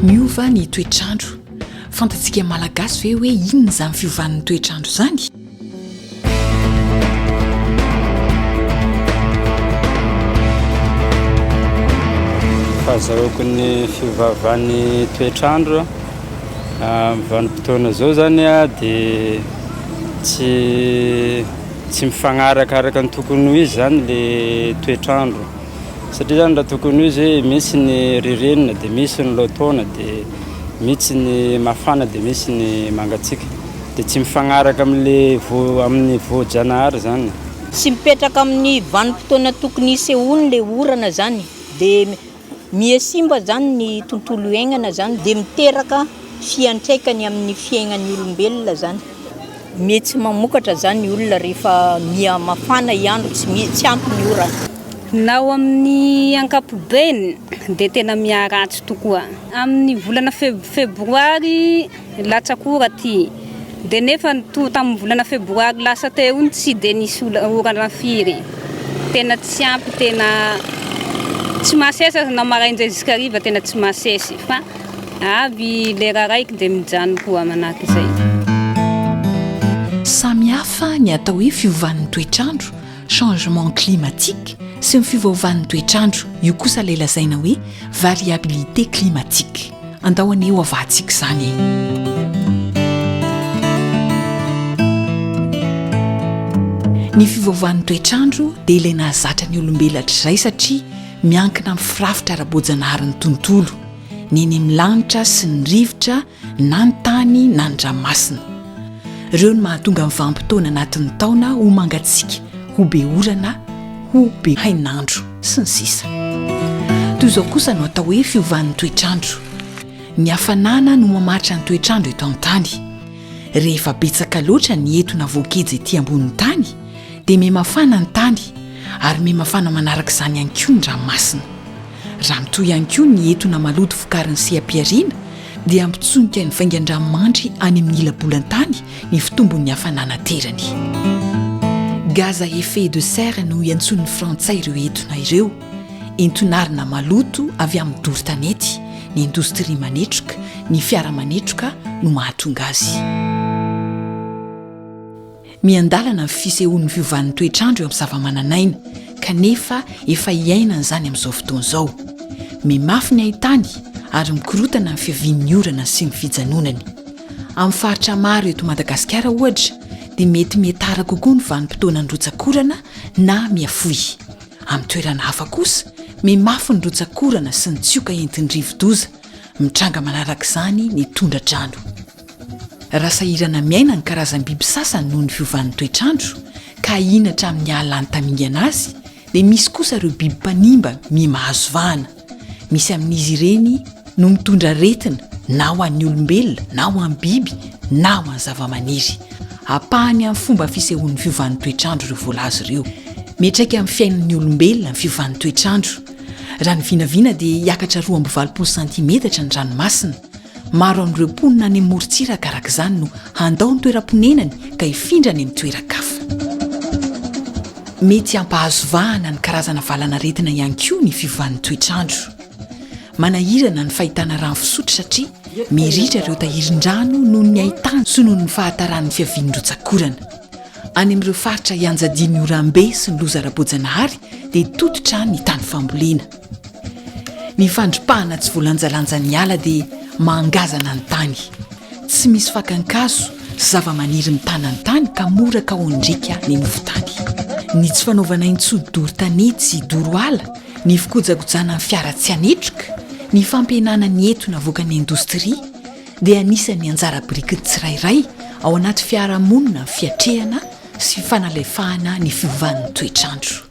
Miova ny toetr'andro. Fantatsika Malagasy ve hoe inona izany fiovan'ny toetr'andro izany? Fahazahoako ny fiovaovan'ny toetr'andro amin'ny vanim-potoana izao zany dia tsy tsy mifagnaraka araka ny tokony ho izy zany le toetr'andro satria zany raha tokony ho izy hoe misy ny ririnina dia misy ny lohataona dia misy ny mafana dia misy ny mangatsiaka. Dia tsy mifagnaraka amin'le vo amin'ny voajanahary zany. Tsy mipetraka amin'ny vanim-potoana tokony hisehoany le orana zany de miha simba zany ny tontolo iainana zany de miteraka fiantraikany amin'ny fiaignan'ny olombelona zany. Miha tsy mamokatra zany ny olona rehefa miha mafana i andro tsy mi- tsy ampy ny orana. Na ao amin'ny ankapobeny dia tena miharatsy tokoa. Amin'ny volana febroary Latsak'ora ty. De nefa to tamin'ny volana febroary lasa teo iny tsy de nisy orana firy. Tena tsy ampy tena tsy mahasesy aza na maraindray jusqu'à hariva tena tsy mahasesy fa avy lera raiky de mijano koa manahaka izay. Samy hafa ny atao hoe fiovan'ny toetr'andro, changement climatique, sy ny fiovaovan'ny toetr'andro, io kosa ilay lazaina hoe variabilité climatique. Andao anie ho avahantsika izany e! Ny fiovaovan'ny toetr'andro dia ilay nahazatra ny olombelona hatrizay satria miankina amin'ny firafitra ara-boajanaharin'ny tontolo, ny eny amin'ny lanitra sy ny rivotra na ny tany na ny ranomasina. Ireo no mahatonga ny vanim-potoana anatin'ny taona ho mangatsiaka, ho be orana, ho be hainandro, sy ny sisa. Toy izao kosa no atao hoe fiovan'ny toetr'andro. Ny hafanana no mamaritra ny toetr'andro eto an-tany. Rehefa betsaka loatra ny etona voageja ety ambonin'ny tany dia mihamafana ny tany ary mihamafana manaraka izany ihany koa ny ranomasina. Raha mitohy ihany koa ny etona maloto vokarin'ny seha-pihariana dia hampitsonika ny vaingan-dranomandry any amin'ny ila bolantany ny fitombon'ny hafanana aterany. Gaz à effet de serre no iantsoan'ny frantsay ireo etona ireo, entonarina maloto avy amin'ny doro tanety, ny indostria manetroka, ny fiara manetroka no mahatonga azy. Miandalana ny fisehoan'ny fiovan'ny toetr'andro eo amin'ny zavamananaina, kanefa efa iainana izany amin'izao fotoana izao. Mihamafy ny haintany ary mikorotana ny fiavian'ny orana sy ny fijanonany. Amin'ny faritra maro eto Madagasikara, ohatra, dia mety mihatara kokoa ny vanim-potoanan'ny rotsak'orana na mihafohy. Amin'ny toerana hafa kosa, mihamafy ny rotsak'orana sy ny tsioka entin'ny rivodoza, mitranga manaraka izany ny tondra-drano. Raha sahirana miaina ny karazam-biby sasany noho ny fiovan'ny toetr'andro, ka ahiana hatramin'ny hahalany tamingana azy, dia misy kosa ireo biby mpanimba miha mahazo vahana. Misy amin'izy ireny no mitondra aretina na ho an'ny olombelona na ho an'ny biby na ho an'ny zavamaniry. Ampahany amin'ny fomba fisehoan'ny fiovan'ny toetr'andro ireo voalaza ireo. Miantraika amin'ny fiainan'ny olombelona ny fiovan'ny toetr'andro. Raha ny vinavina dia hiakatra 82 santimetatra ny ranomasina. Maro amin'ireo mponina any amin'ny morontsiraka araka izany no handao ny toeram-ponenany ka hifindra any amin'ny toeran-kafa. Mety hampahazo vahana ny karazana valanaretina ihany koa ny fiovan'ny toetr'andro. Manahirana ny fahitana rano fisotro satria miritra ireo tahirin-drano noho ny haintany sy noho ny fahataran'ny fiavian'ny rotsak'orana. Any amin'ireo faritra ianjadian'ny oram-be sy ny loza ara-boajanahary dia tototra ny tany fambolena. Ny fandripahana tsy voalanjalanja ny ala dia mahangazana ny tany. Tsy misy fakan-kazo sy zavamaniry mitana ny tany ka mora kaohin-driaka ny nofon-tany. Ny tsy fanaovana intsony doro tanety sy doro ala, ny fikojakojana ny fiara tsy hanetroka, ny fampihenana ny etona avoakan'ny indostria dia anisan'ny anjara birikin'ny tsirairay ao anaty fiarahamonina ny fiatrehana sy fanalefahana ny fiovan'ny toetr'andro.